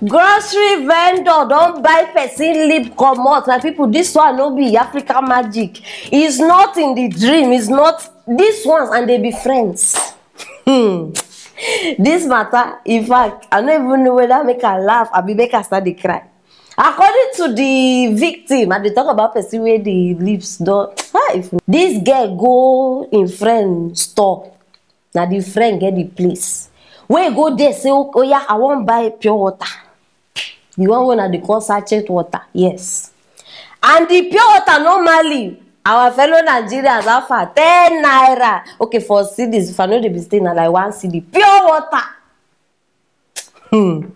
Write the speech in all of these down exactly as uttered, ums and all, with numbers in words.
Grocery vendor don buy person lip comot. My people, this one no be African magic. It's not in the dream. It's not these ones, and they be friends. Hmm. This matter, in fact, I no even know whether make I laugh abi make I start dey cry. According to the victim, I dey talk about person wey the lips don. Ah, if this girl go in friend store, na the friend get the place. Wey go there say, "Oh, oh yeah, I wan buy pure water." The one wey una dey call sachet water, yes. And the pure water normally, our fellow Nigerians, how far? Ten naira. Okay, for cedis, if I no dey mistake, na like one cedi. Pure water. Hmm.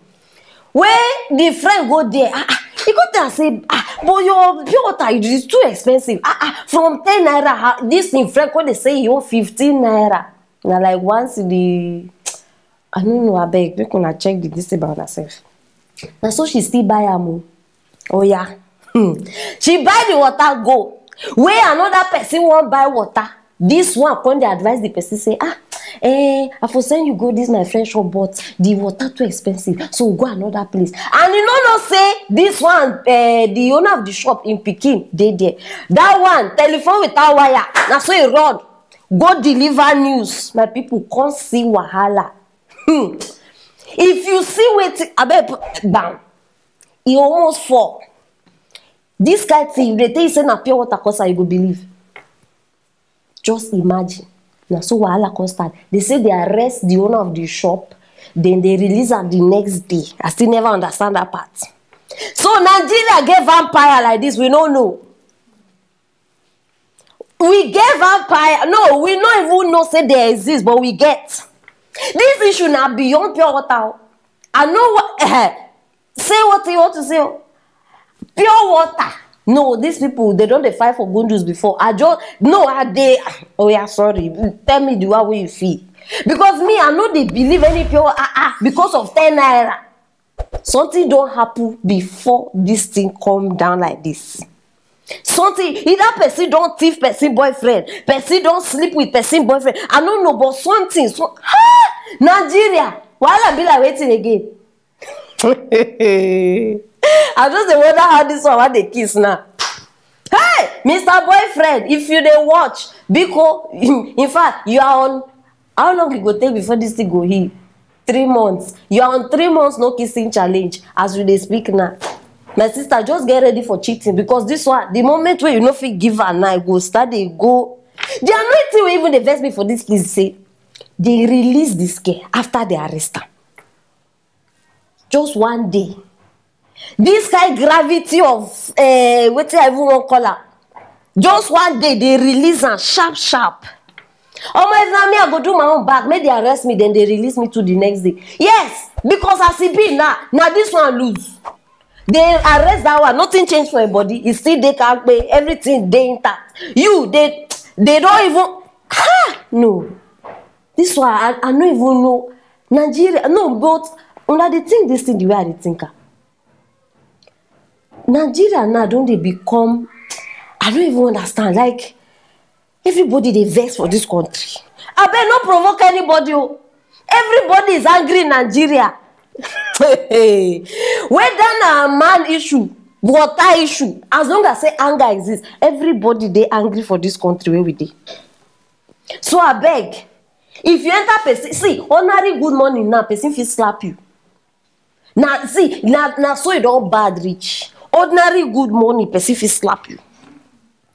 Wey the friend go there, ah, ah, he go tell am say, "Ah, but your pure water, it is too expensive. Ah, ah, from ten naira, ha, this thing friend come dey say you owe fifteen naira." Na like one cedi. I no know, abeg, make una check the this thing by una sef. Na so she still buy am o. Oh yeah. Hmm. She buy the water go. Wey another person wan buy water. This one come dey advise the person say, "Ah, eh, I for send you go this my friend shop, but the water too expensive. So we go another place." And you no know say this one, eh, the owner of the shop, in pikin dey there. That one, telephone without wire. Na so he run. Go deliver news. My people, come see wahala. Hmm. If you see wetin, abeg, bam. E almost fall. This kind thing, if they tell you say na pure water cause am, you go believe. Just imagine. Na so wahala come start. They say they arrest the owner of the shop, then they release am the next day. I still never understand that part. So Nigeria get vampire like this, we no know. We get vampire. No, we no even know say they exist, but we get. This issue na beyond pure water o. I know what. Eh, say what you want to say o. Pure water. No, these people, they don dey fight for good news before. I just, no, I dey. Oh yeah, sorry. Tell me the one wey you feel. Because me, I no dey believe any pure, ah, ah, because of ten naira. Something don happen before this thing come down like this. Something, either person don thief person boyfriend, person don sleep with person boyfriend. I no know, but something, so, ha! Nigeria, wahala be like wetin again? I just dey wonder how this one wan dey kiss now. Hey, Mister Boyfriend, if you dey watch, biko, in fact, you are on. How long e go take before this thing go heal? Three months. You are on three months no kissing challenge as we dey speak now. My sister, just get ready for cheating, because this one, the moment wey you no fit give am now, e go start dey go. The annoying thing wey even dey vex me for this place say they release this girl after they arrest am. Just one day. This kind gravity of, eh, wetin I even wan call am. Just one day, they release am sharp, sharp. Omo, if na me, I go do my own back. Make they arrest me, then they release me to the next day. Yes, because as e be now, na this one lose. They arrest that one, nothing change for im body. E still dey kampe, everything dey intact. You, they, they don even, ha, no. This one, I, I no even know. Nigeria, no, but una dey think this thing the way I dey think am. Nigeria now don dey become, I no even understand. Like, everybody dey vex for this country. Abeg, no provoke anybody o. Everybody is angry in Nigeria. Whether na man issue, water issue, as long as say anger exists, everybody dey angry for this country wey we dey. So abeg, if you enter person, see, ordinary good morning now, person fit slap you. Na, see, na, na so e don bad reach. Ordinary good morning, person fit slap you.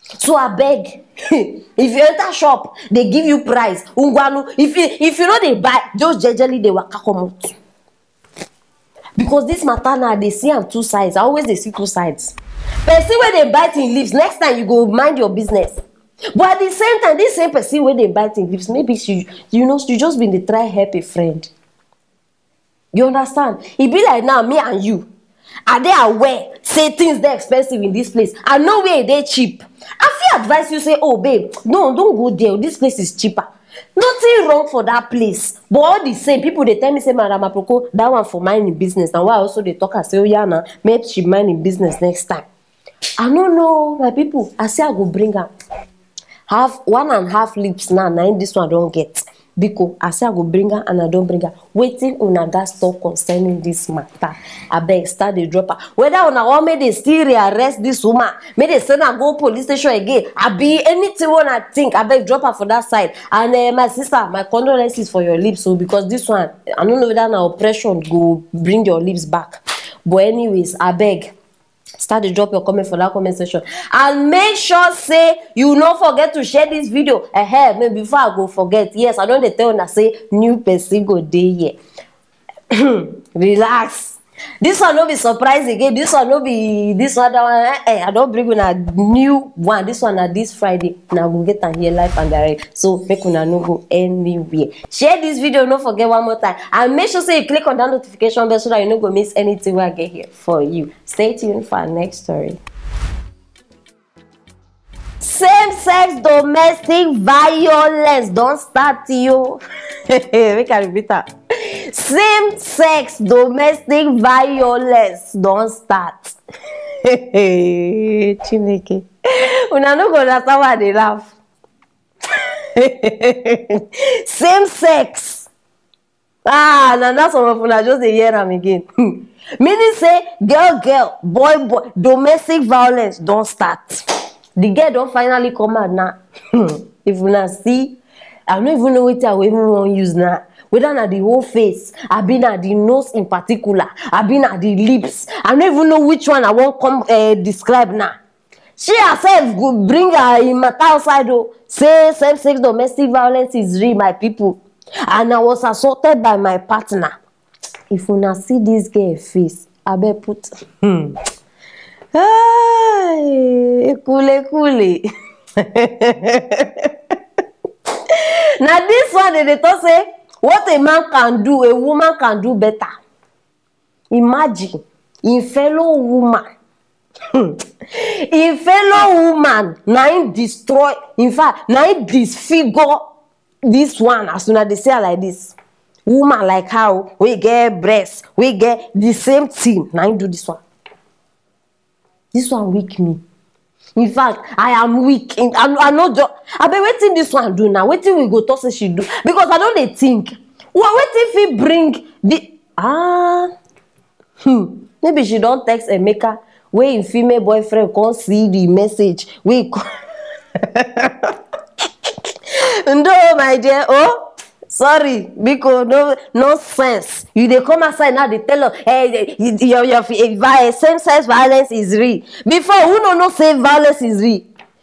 So abeg, if you enter shop, they give you price. Ngwanu, if you, if you no dey buy, just jejely dey waka comot. Because this matter now, I dey see am two sides. I always dey see two sides. Person wey dey bite im lips, next time you go mind your business. But at the same time, this same person wey dey bite im lips, maybe she, you know, she just been dey try help a friend. You understand? E be like now, me and you, I dey aware say things dey expensive in this place. I know where e dey cheap. I fit advise you say, "Oh babe, no, don't go there. This place is cheaper." Nothing wrong for that place. But all the same, people dey tell me say, "Madam Aproko, that one for mind im business." Na why I also dey talk am say, "Oh yeah, na make she mind im business next time." I no know, my people. I say I go bring am. Half, one and half lips now, na im this one don get. Biko, I say I go bring her and I don bring her. Wetin una gats talk concerning this matter? Abeg, start dey drop her. Whether una wan make dey still rearrest this woman, make dey send her go police station again, abi anything wey una think, abeg drop her for that side. And eh, my sister, my condolences for your lips o, because this one, I no know whether na oppression go bring your lips back. But anyways, abeg, start dey drop your comment for that comment section, and make sure say you no forget to share this video. Ehe, me before I go forget, yes, I don dey tell una say new person go dey here. Relax. This one no be surprise again. This one no be this one, that one. Eh, eh, I don bring una new one. This one na this Friday. Una go get am here live and direct. So make una no go anywhere. Share this video, no forget, one more time, and make sure say you click on that notification bell so that you no go miss anything wey I get here for you. Stay tuned for our next story. Same sex domestic violence don start, yo. Make I repeat am. Same sex domestic violence don start. Chineke. Una no go understand why I dey laugh. Same sex. Ah, na that some of una just dey hear am again. Meaning say, girl, girl, boy, boy, domestic violence don start. The girl don finally come out now. If una see, I no even know wetin I go even wan use now. Whether na the whole face, abi na the nose in particular, abi na the lips. I no even know which one I wan come eh, describe now. She herself go bring her im matter outside o. Say same sex domestic violence is real, my people. And I was assaulted by my partner. If una see this girl face, abeg put hmm. Hey, kule kule. Na this one dem dey talk say what a man can do, a woman can do better. Imagine, im fellow woman, im fellow woman na im destroy, in fact, na im disfigure this one, as una dey see her like this. Woman like her o, wey get breast, wey get the same thing, na im do this one. This one weak me. In fact, I am weak. In, I, I no just. Abeg, wetin this one do now? Wetin we go talk say she do? Because I don dey think. Well, wetin fit bring the ah? Hmm. Maybe she don text Emeka wey im female boyfriend come see the message wey e come. Ndo, my dear, oh, sorry, biko, no nonsense. You dey come outside now dey tell us eh, your your eh, vi- same sex violence is real. Before, who no know say violence is real?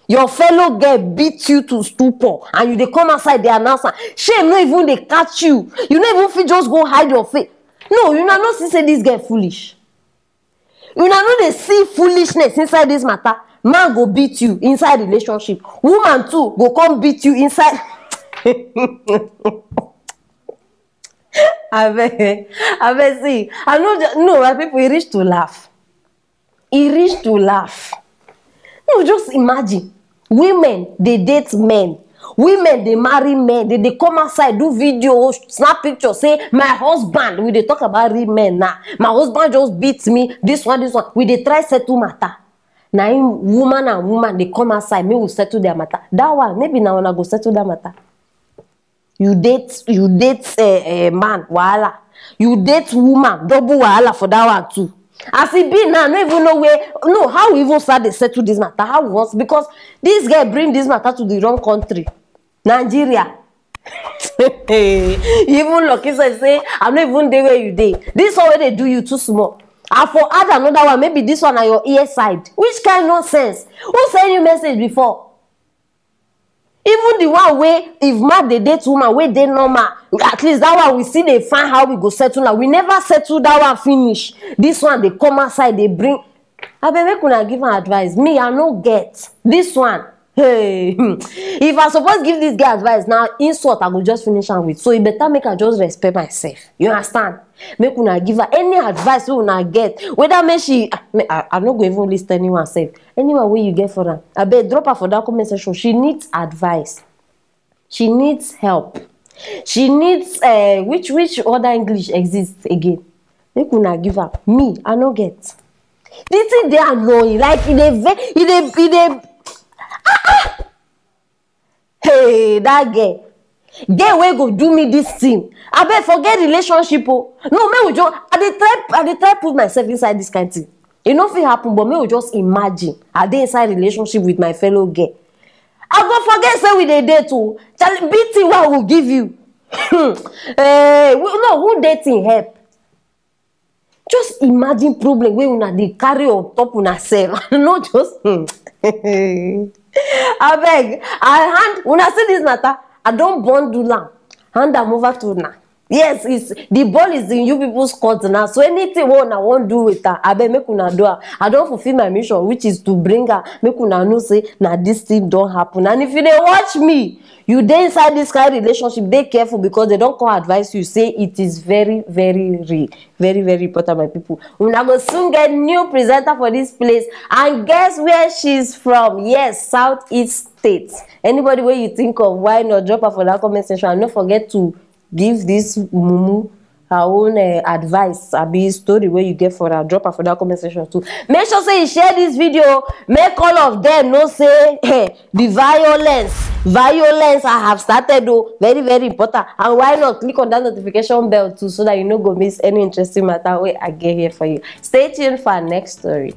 Your fellow girl beat you to stupor and you dey come outside dey announce am. Shame no even dey catch you. You no even fit just go hide your face. No, una no see say this girl foolish. Una no dey see foolishness inside this matter. Man go beat you inside relationship. Woman too go come beat you inside. Abeg, abeg, see, I no ju- no, my people, e reach to laugh. E reach to laugh. No, just imagine. Women dey date men. Women dey marry men. Dem dey come outside do video, snap picture, say, "My husband," we dey talk about real men now. "My husband just beat me, this one, this one." We dey try settle matter. Na im woman and woman dey come outside, make we settle their matter. That one, maybe na una go settle that matter. You date, you date eh, eh, man, wahala. You date woman, double wahala for that one too. As e be now, I no even know where, no, how we even start dey settle this matter. How we want, because this girl bring this matter to the wrong country, Nigeria. Even lucky sef say I no even dey where you dey. This one wey dey do you too small. I for add another one, maybe this one na your ear side. Which kind nonsense? Who send you message before? Even the one wey, if man dey date woman wey dey normal, at least that one we still dey find how we go settle am. We never settle that one finish. This one dey come outside dey bring. Abeg, make una give am advice. Me, I no get this one. Hey, hmm. If I suppose give this girl advice now, insult I go just finish am with. So e better make I just respect myself. You understand? Make una give her any advice wey una get. Whether make she, ah, me- I, I no go even listen anyone sef. Anyone wey you get for am, abeg drop her for that comment section. She needs advice. She needs help. She needs uh, which which other English exists again? Make una give her. Me, I no get. The thing dey annoying. Like e dey ve- e dey e dey. Hey, that girl. Girl wey go do me this thing, abeg, forget relationship o. No, make we just, I dey try, I dey try put myself inside this kind thing. E no fit happen, but make we just imagine I dey inside relationship with my fellow girl. I go forget say we dey date o. Charlie, beating wey I go give you. Eh, we, no, who dating help? Just imagine problem wey una dey carry on top una sef. No, just, hmm. Abeg, I hand, una see this matter, I don bundle am, hand am over to una. Yes, it's, the ball is in you people's court now. So anything wey una wan do with am, abeg, make una do am. I don fulfill my mission, which is to bring am, make una know say na this thing don happen. And if you dey watch me, you dey inside this kind relationship, dey careful, because they don come advise you say it is very, very real, very, very important, my people. Una go soon get new presenter for this place, and guess where she's from? Yes, Southeast State. Anybody wey you think of, why not drop her for that comment section, and no forget to give this mumu her own, uh, advice, abi story wey you get for her, drop her for that comment section too. Make sure say you share this video, make all of them know say, hey, the violence, violence I have started o, very, very important. And why not click on that notification bell too, so that you no go miss any interesting matter wey I get here for you. Stay tuned for our next story.